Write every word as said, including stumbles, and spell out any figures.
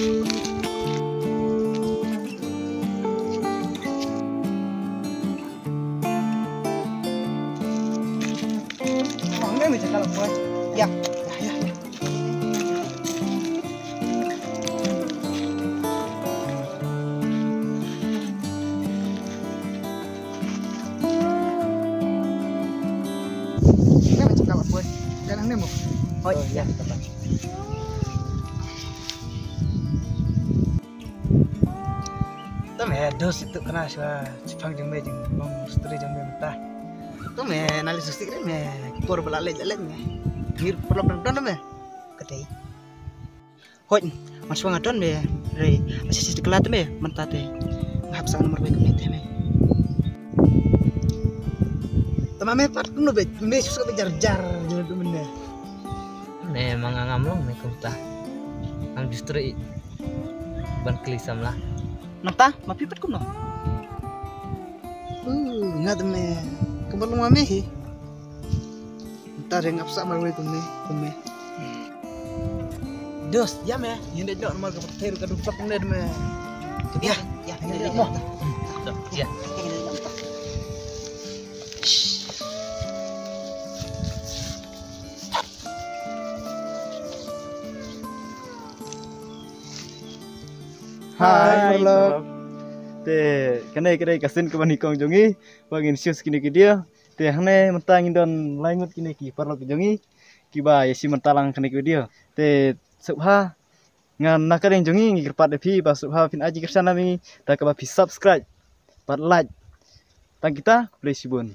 Hangne me jaka la poi. Ya, ya, ya. Hangne me jaka la poi. Kan hangne mo. Hoi, ya. Tame dos itu kena shuwa chipang jong me jong mom stri jong me mynta. Tame nali susi kre me por bala lej lej me. Ngir perlu don don me. Kadei. Hoi, man shuwa nga don me. Re, asi si kala tame mynta te. Ngap sa nomor me kumne te me. Tama me pat kumno be, me susa be jar jar jelo tu mene. Me manga ngam long me kumta. Ngam justru i ban kli samla. Nata, ma phi pat kumno? Uh, nga de me. Kumba long ma me hi. Nta de ngap sa mar we kumne, kumne. Dos, ya me, yin de nok mar ka pather ka duk tak ne de me. Ya, ya, ya, ya. Ya. Hai, paralok. Te, kane, kane ka sien kaba nyngkong jong ngi ba ngin shoot kine ki video. Te hangne mynta ngin don lai ngut kine ki paralok jong ngi kiba ïa shim bynta lang kane ki video. Te sngewbha, ngan na ka liang jong ngi ngi kyrpad ïa phi ba sngewbha phin ai jingkyrshan ïa ngi da kaba phi subscribe bad like. Tang kita, khublei shibun.